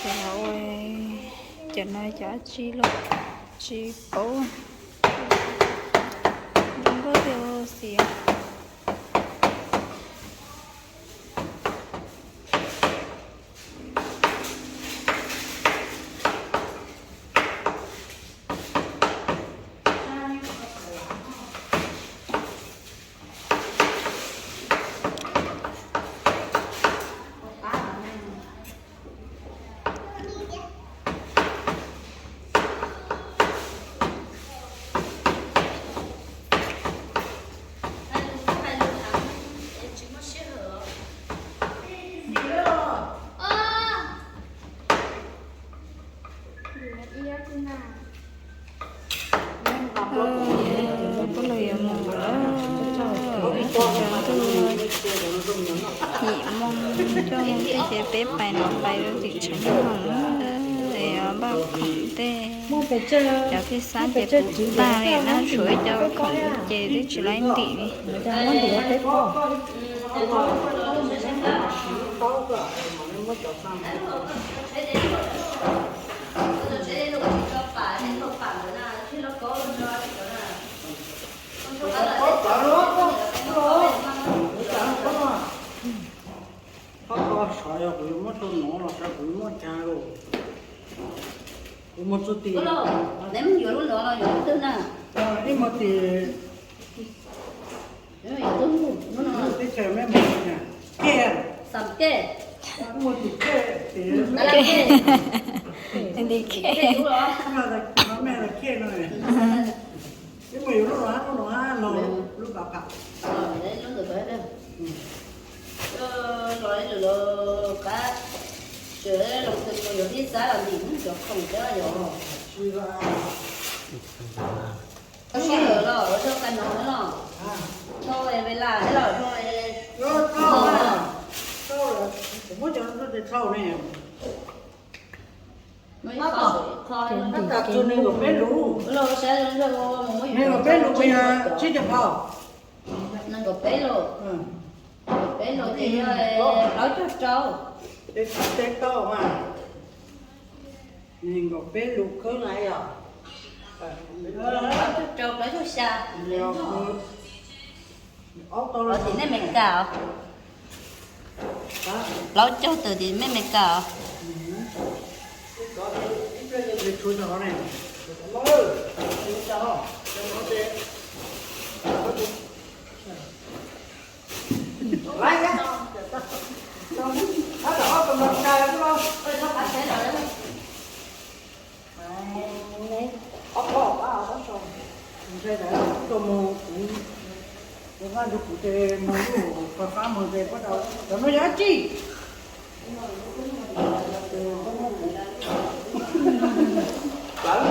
Cov no cov dab tsi los tsis paub. Zoo nkauj tiag tiag. Peb los yuav mus lawm, tsawg tuaj yim moo coj moo tej ces peb pais no pais rau tim tshav nyob hoom es npaj khoom tej. Cov phij xab ces puv tag li na, tshuav ib co khoom ces twb tsis laib ntim li. Qhov ko sov yog kuv yuav muab rau nov los sov kuv yuav muab cag los. Kuv muag txuj tim, neb yuav lub nov los yuav lub twg na? Ib muag tim teb chaws meb mus na, kej, xam kej, ib muag tim kej, tim kej, tim kej, mej los kej no. Ib muag yuav lub no hab, lub no hab, lub no hab, lub kav pham. Los ib lwm los qab, tsis los tus mus yuav phij xab los ntim cov khoom thiab yom. Sib lawm los ua rau qab no los, thauj ve las los, thauj, kuv muab cov no rau tes thauj ne. Tab tom txug nees nkaum peb lus, nees nkaum peb lus yog tsib caug phau. Nees nkaum peb lus, peb lus ces yog plaub caug rau. Tes tau mas, nees nkaum peb lus khwb na yog plaub caug rau plaub caug xya. Tim nej Meskas os. Plaub caug tawm tim nej Meskas os. Ob phob ob pab ob phob so, ntshai tas tuaj mus kuv, kuv nqa nrug kuv tes mus lub qhov fab mus tes puab tau cov no yog dab tsi? Plawv,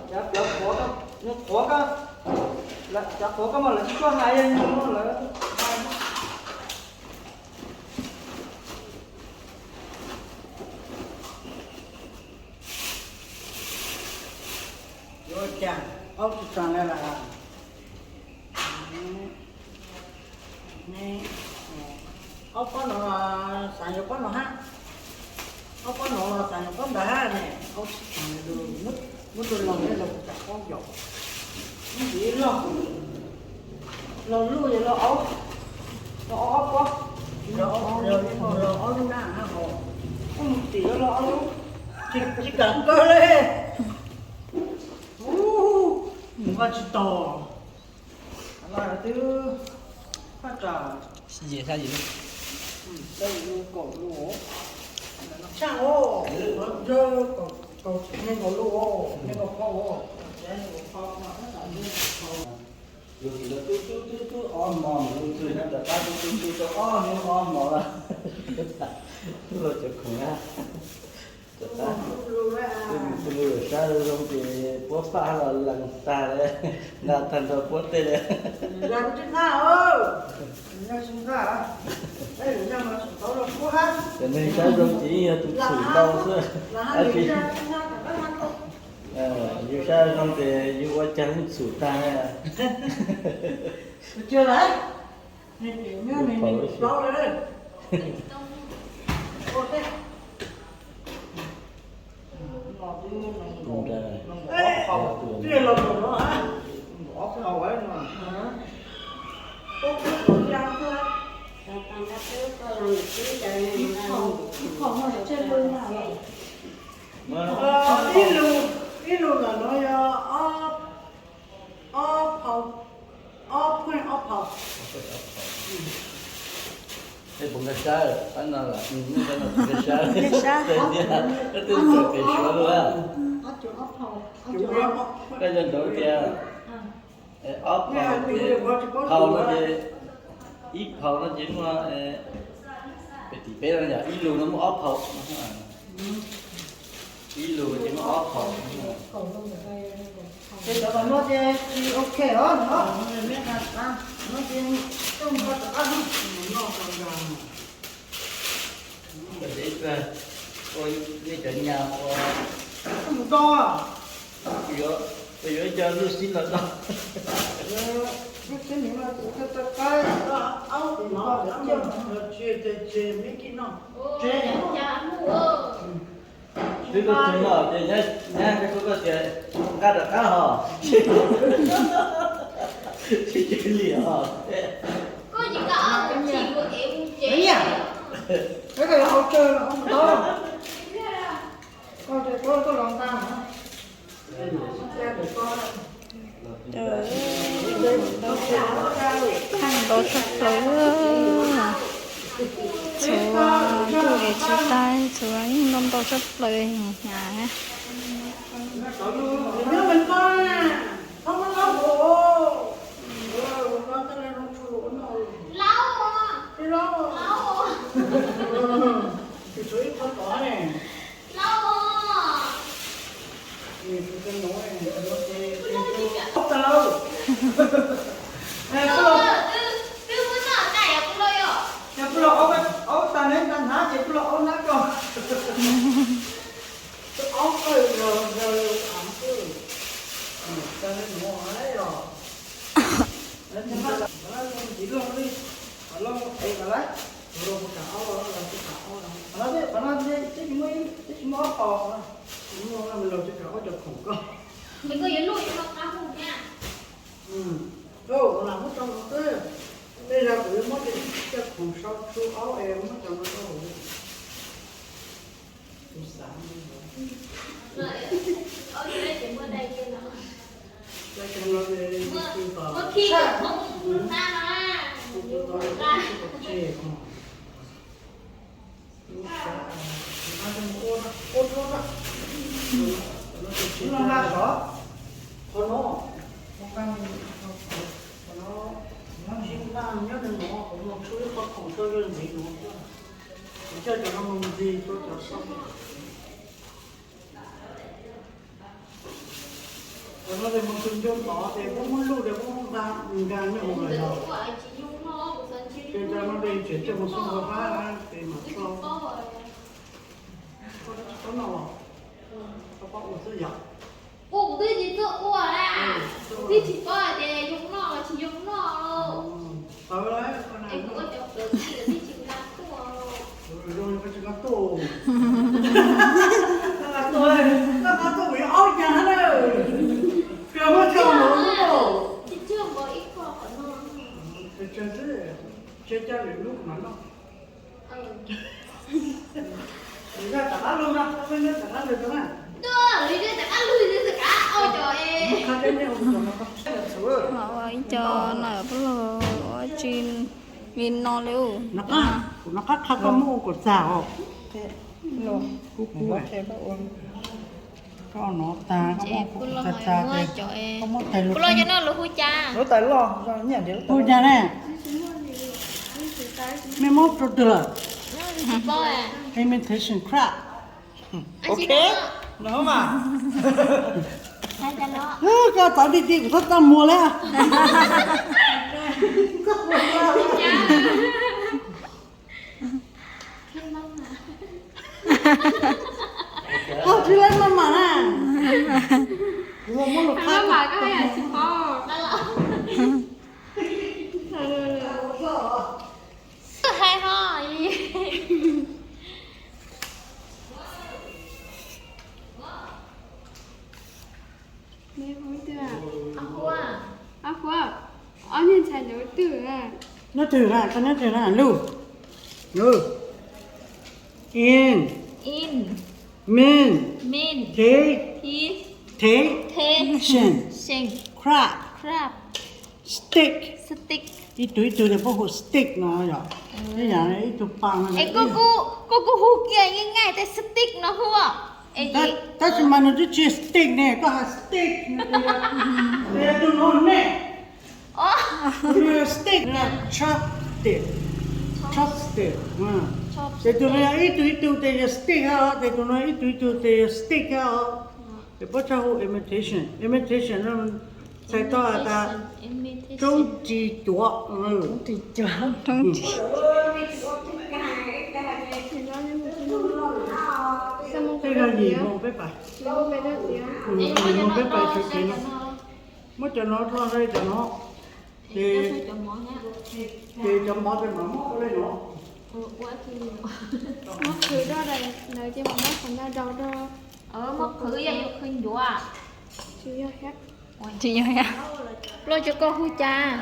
cov plawv qhuav, qhuav koj, cov qhuav koj mas lawv tsis tuaj hais, lawv yuav ua cas, aub tsis tsaa le lawm. Aub pob no xaav yuav pob no hab, aub pob no los xaav yuav pob ntawd hab ne, aub tsis tsaa le lug, muab rua laug neb laug kuv tsaam paub yom. Ntxiv log, log luj yog log aub, log aub pob, log aub lub nab hab hos, ub mus tim log aub lub, tsis kaam kawg le. Ub, mus nqa tsis tau. Twb paj tsam, kaum lus, tshaaj os, nees nkaum lus, nees nkaum phau, nees nkaum phau. Lug txug tub tub tub ob hmo, lug txug nyob tom qab tub tub tub tau ob hnub ob hmo lawm. Tub los cov khoom na. Tub mus tub lug sab zoo ces puab paj los lees tag le, nqa tag nrho puab tej le. Cov neeg sab zoo ces yeej yog tus txhum ntau xwb. Yus sab zoo ces yus ua caag yeej txhum tag. Phaum, phaum. Ib lus, ib lus ntawm no yog ob, ob phaus, ob point ob phaus. Es puas nkag siab, qab no los nkag siab, nkag siab tiag, koj twb txawm pem Suav lawm. Koj yog ntawd tiag. Ob phaus, phaus no ces, ib phaus no ces muaj, pem tim peb no yog ib lus no muaj ob phaus. Ib lus ces muaj ob phaus. Ces cov tom no ces tsis ok os no. No ces coj nqa rov qab no. Ua nej cov nyab ua mus do. Kuv yuav, kuv yuav cov lub xib los do. Lub xib no kuv koj tau qaib aub no, tsis tseg me kij no. Twb tuaj txog no ces nyab, nyab koj tias nqa rov qab hos. Tsis li os. Koj tsis nqa, koj tsis nqa, koj tsis nqa, koj los nqa. Thaij ntau tshaj plaws. Txhuav ntuj es tsis tag, txhuav yeej ntau ntau tshaj plaws hnyav. Yog pw los aub tas ne, nta hnav ces pw los aub nab ko. Aub kawg zog zog av xwb. Tag nuav os. Ntxiv loo li, qhov loo ev kom lawm, qhov loo puas kam aub los, los tsis kam aub los, qhov no, qhov no twb tsis muaj, twb tsis muaj ob qho, tsis muaj, los tsis kam aub cov khoom ko. Koj yuav luj yuav no qab mus thiab. Lam muab tso no xwb. Tej zaum kuv yuav muab cov khoom sau tsu aub es muab cov no rau hauv. Kuv xav Qhov no, qhov no, nyob nws no, kuv mus tshuab ib qho khoom tso ntxiv no. Kuv coj cov no mus ntxiv rau cov xauj. Cov no ces mus txog ncauj tod ces muab muab luj ces muab muab nqa, nkag nyob hauv lawm yog. Ces cov no ces tseem coj mus xauj nkaus qab ces mam tso. Koj tsis paub noj los? Koj paub ua xwb yom? Ua kuv twb tsis tuaj ua na. Kuv twb tsis paub hais tias yoo noj los tsis yoo noj. Tawv lawm, es kuv ua cov plawv txi lawm twb tsis nqa tuaj. Zoo koj tsis nqa tuaj. Koj nqa tuaj, koj nqa tuaj kuv yuav aub cas na. Koj muab coj mus. Tsis tshuav npaum ib qho qhov no. Tseg xwb, tseg coj lwm lub mam noj. Lwm zaj rov qab lug no, peb zaj rov qab lug rau na. Lwm zaj rov qab lug, lwm zaj rov qab ua cov, ua ib co no peb lug ua tsi li no li. Kuv nov qab qha koj muab ua kom txag os. Koj nov tag, koj muab txag txag, koj muab tais lug. Lub tais loj, hu cas ne? Mej muab rau twg lawm? Invitation card. Ok. No mas. Koj txav ti ti kuv txhob txaj muag li. Koj tsis leej maj mam na. Kuv muab lus qha. Hais ho. Ob Huab, ob niag ntxhais ntawd twg na? Nyob twg na, koj nyob twg na, Luj? Luj. In. In. Min. Min. Te. Te. Te. Te. Shin. Shin. Crab. Crab. Stick. Stick. Ib tug ib tug tes pab hu stick no yom. Ib yam ib tug pa no. Es koj kuj hu kiag yeej nkaij tes stick no hu. Tab sis mas nws twb tsis stick ne, koj hais stick, tus no ne. Stick no chopstick. Chopstick. Ces tus no yog ib tug ib tug tes yog stick os, ces tus no ib tug ib tug tes yog stick os. Ces pab tshaj hu imitation, imitation no txhais tau has tas tsoob ris cuav. Tej no yim moo peb pais, yim moo peb pais sawv kev no. Muab cov no dloj rau cov no, ces, ces cov mov ces mam muab ua li no. Muab qhwv rau ntawd ces mam muab qhov ncauj rau. Muab qhwv yog yuav qhwv ncuav. Tsis yog thiab. Tsis yog thiab. Los cov koj hu cas?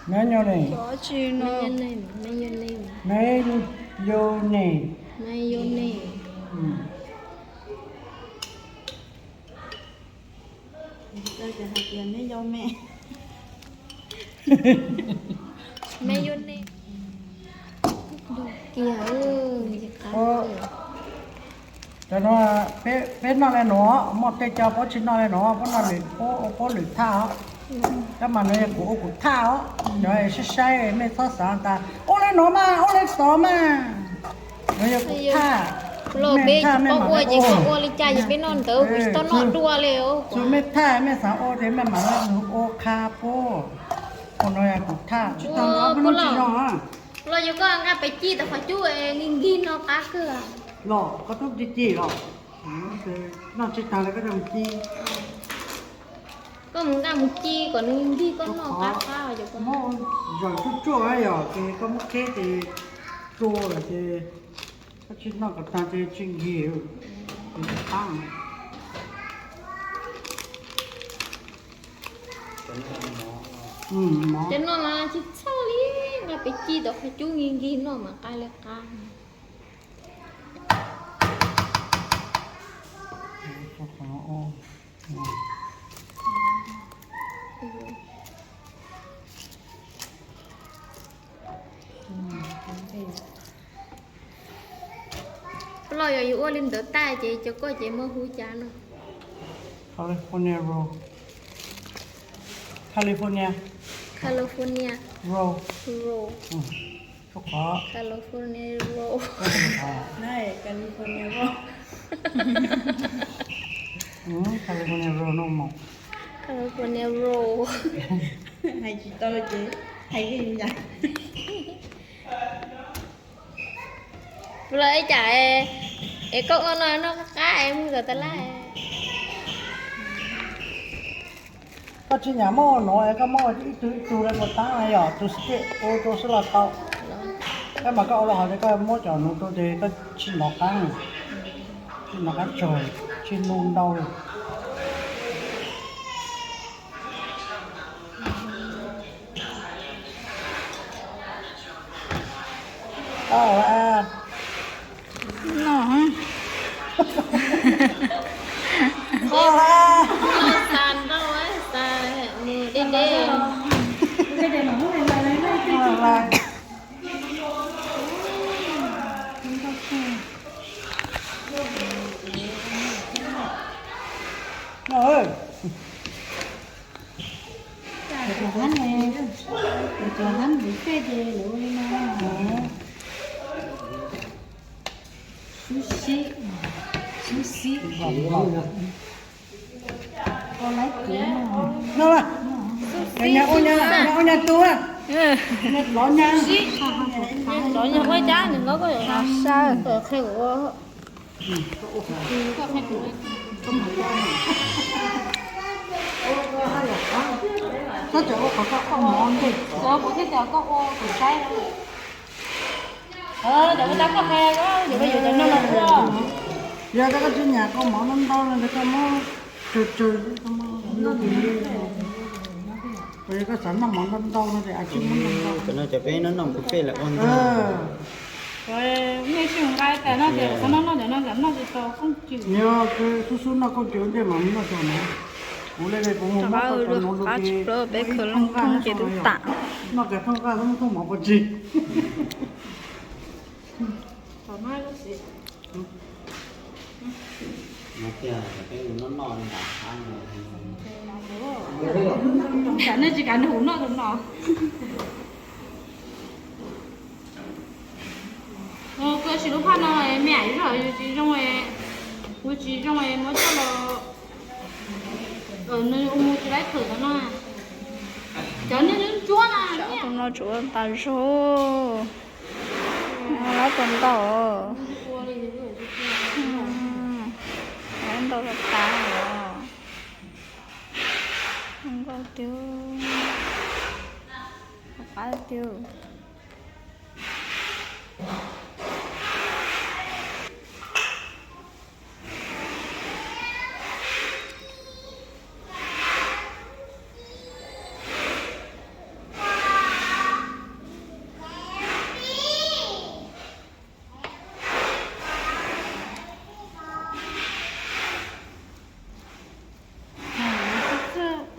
Mayonnaise. Mayonnaise. Mayonnaise. Mayonnaise. Cov no peb noj li no, muaj tej co pab tsis noj li no, pab noj lwm, pab ua pab lwm thaj os. Tab mas no yog kuv ua kuv thaj os. Yog saib saib mej txhob xav tas ua li no mas ua li tod mas. No yog kuv thaj. Los peb tsis paub ua ces koj ua li cas ces peb noj ntawd, kuv tsis tau noj dua li. Txug mej thaj mej xav ua ces mej mam li ua qha puab. Ua no yog kuv thaj. Puab los yog koj nqa pem ci tom qhov cub nkig nkig no qab kawg. Los koj tub ci ci los, noj tsis tag li koj coj mus ci. Koj mus nqa mus ci kom nws nkig koj noj qab qab. Muab zaws tsuj tsuaj yom, ces koj muab qheb ces tua lawm ces koj tsis noj kom tag ces tsis nkig, ces qab. Cov no mas tsis txhawj li, nqa pem ci tom qhov cub nkig nkig noj mas qab li qab. Puab los yog yus ua li ntawd tag ces cov koj ces muaj hu cas no? California roll. California. California roll. Roll. California roll. California roll. California roll no mas. California roll. Hais tsis tau ces hais li cas? Puab los ib cas es koj ua no noj qab qab es mus tom tas laj. Koj tsis nyam muab ua no es koj muab ua ib tug ib tug li puas tab yog tus sib ua rau sib los tau. Tab mas koj ua los hov ces koj muab cov nuav rau ces koj tsis nov qab, tsis nov qab tsawg, tsis nug ntau. Xub xib, xub xib. Ua nyab tus, lov nyab, lov nyab ua cab nws lov koj yuav los saw. Koj tseem ua qhov koj mov ntej, kuv thiaj tias koj ua kuv saib. Yog koj tsis nyam koj mov ntau ntau no ces koj muab tsawg tsawg, yog koj xav noj mov ntau ntau no ces a tsis muab ntau ntau. Cov no cov peb noj noj buffet lawm ua ntau. Nej sib nqa tas no ces txhob noj noj cov no, cov noj tsis tau kooj cws. Nyob xub xub noj kooj cws ntej mas noj tso no. Kuv le kuv mus muab tau cov nuv qab tsis plab peb khaws loo thooj ces twb tam. Noj kiag thooj nqaj thooj mov pov tseg. Tam nej tsis kav nws hauv noj tus no. Kuv sim lub phaj no me nyuam yus tsis zoo, kuv tsis zoo muab coj los, nws ua mus tsis laib thwm no. Cov niag ntsuab na, tus no tsuav tas zog. Lab tau ntau, lab ntau tas tas os. Nkauj tiag, qab tiag.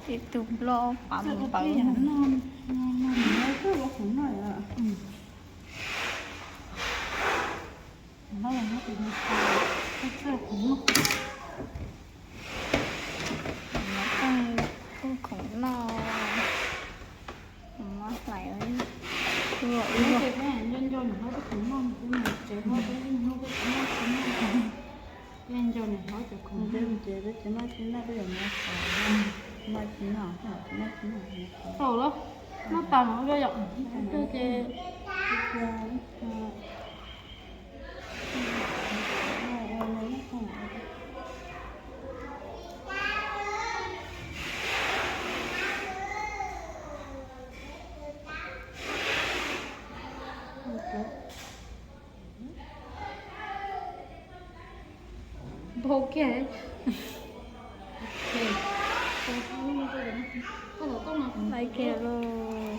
Ib tug nploj pav mus pawv. Khoom noj, muab hlais. Tau lawm, noj tas mas ua yom. Npau kiag. Lais kiag lauj.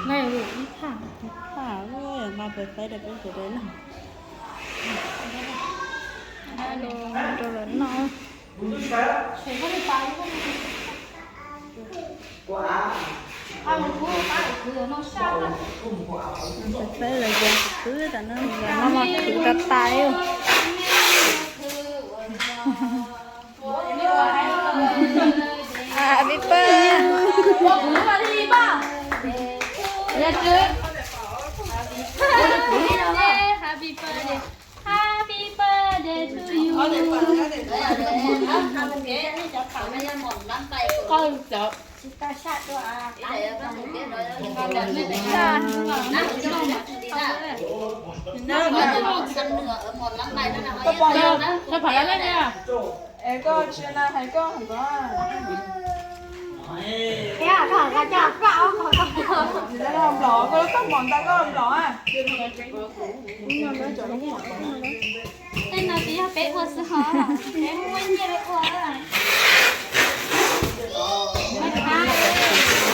Lais ib thaj, ib thaj, mas pes faib rau peb sawv daws noj. Rau lawv noj. Peb los ces khwv tas no, noj mas khwv tas tas li. Happy birthday. Happy birthday. Happy birthday to you. Es koj tsis na hais koj hais koj. Nplom, koj toj mom ntawd koj nplom. Tej no tsis yog peb ua xwb hos, peb muab nyiaj peb ua.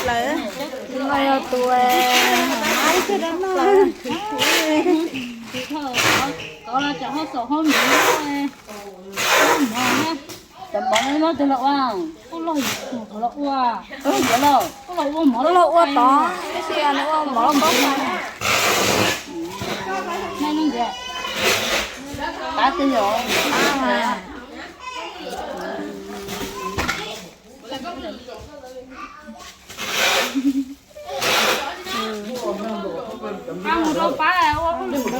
Lawv, no yog tus, kov los cov hauj xom hauj lwm, cov mov no cov los ua, los ua, los ua mov los ua tod, tab sis nws ua mov pob xai. Qab twg yog? Mus rau pab ua hauj lwm.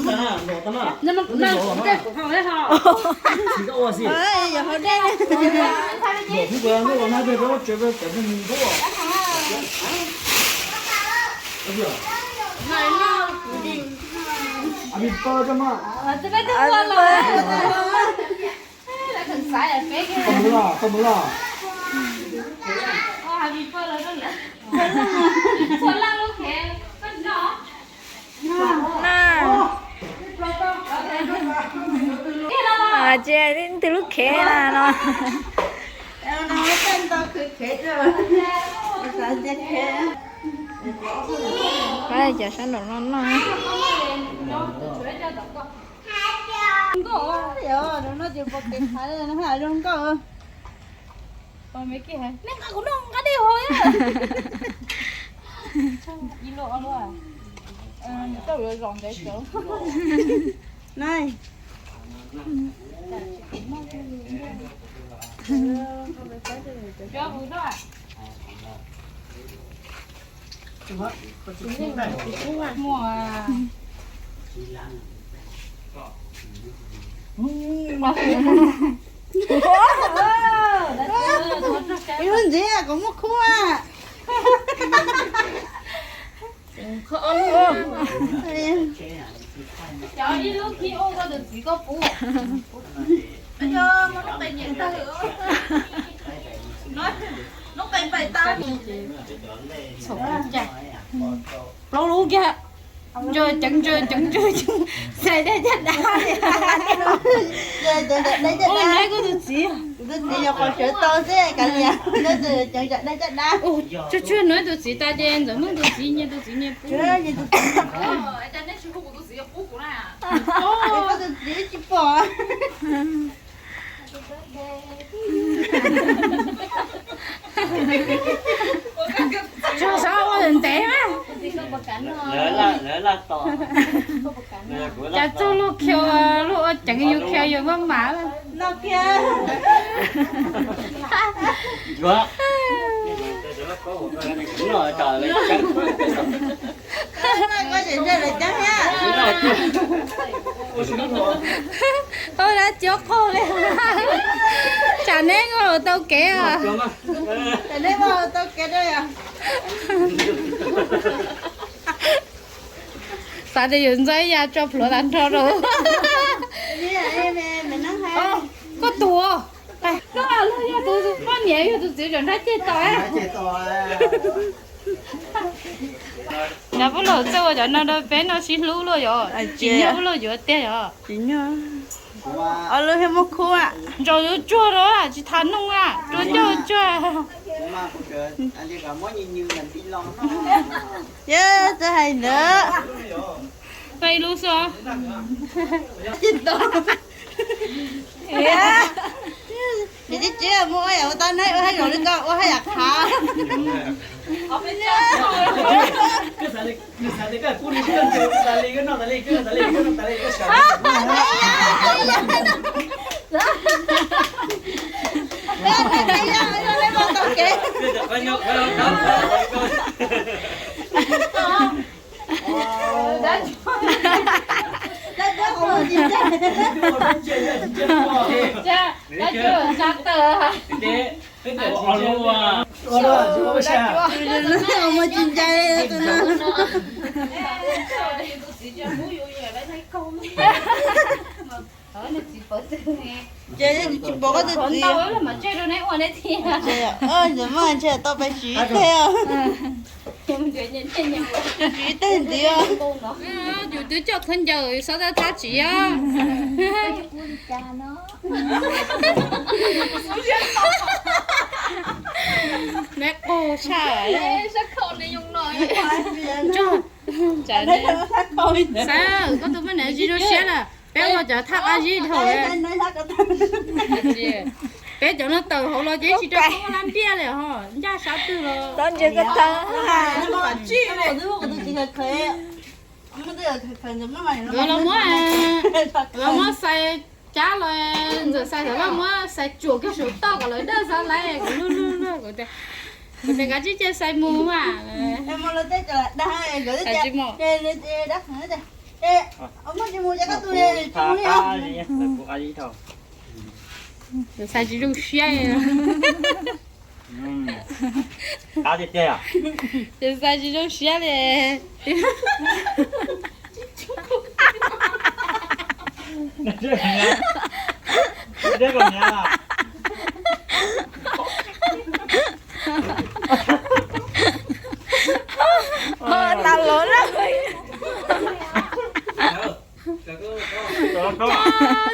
Ces twg lub khev na no. Pab cov sab nraum no noj. Yog no ces pom kev qhav no zoo nkauj. Nej nqa kuv noj nqa dej ho. Ib lub ntxiv kuv muab khub. Cov ib lub khib ua koj tus txiv koj pub. Plaub lub kiag. Ntsa ceev ntsa ceev ntsa ceev, xais dej caj dab. Ua neb kuv tus txiv. Tus txiv yog qhov sawv tau xwb kav liam, neb tus ceev tsam dej caj dab. Tsuag tsuag neb tus txiv tas ces Ntxawm Meej tus txiv nyias tus txiv nyias pub. Koj tus txiv tsis pom. Tsuag xav ua ntev mas. Cas txog luag khiav, luag ua ceev yus khiav yus maj mam. Ua dab tsi qaug li. Tsam neb ua tau kev os. Tsam neb ua tau kev rau yom. Xav tias yus ntxo ib yam tso plhuav tag nrho rau. Koj tus, koj yog tus poj niam yog tus txiv tseem nrab ceg tau. Cov pub laum txawj ua cov no rau peb noj sib hlub luaj yom. Tsis nyob pub laum yuav tiag yom. Ob lub thiab muab khub. Ntsaum yuav tsuag rau tsis tham noog a, rau ncauj tsuag. Yog txawj hais ntawd. Peb lub xwb. Tsis tsis muaj ua yam ua tau neb ua haj yam li ko ua haj yam qhav. Muaj tsis ncai tus no. Ces tsis pom koj tus txiv. Ntxawm Meej ntshe tau pais siv teg os. Siv teg ntiv os. Yus twb coj khaub ncaws xov tooj thab tsiv os. Neb qaug tshaj. Xav koj tus poj niam zis zoo siab lawm, peb ua cov thaj qab zib dhau. Peb cov no tawm hauv los ces tsis rau koj lab ntiaj li ho, ncaj sab twg los. Nkawd los muab, los muab xais cab los, Ntxawm xais xav muab xais tsuam kiag saum toj kom lawv dawj xav laiv kom luag luag luag. Kuv tias kav tsij cia xais mus mas. Xais tsis zoo siab. Ces xais tsis zoo siab li. Tas los na.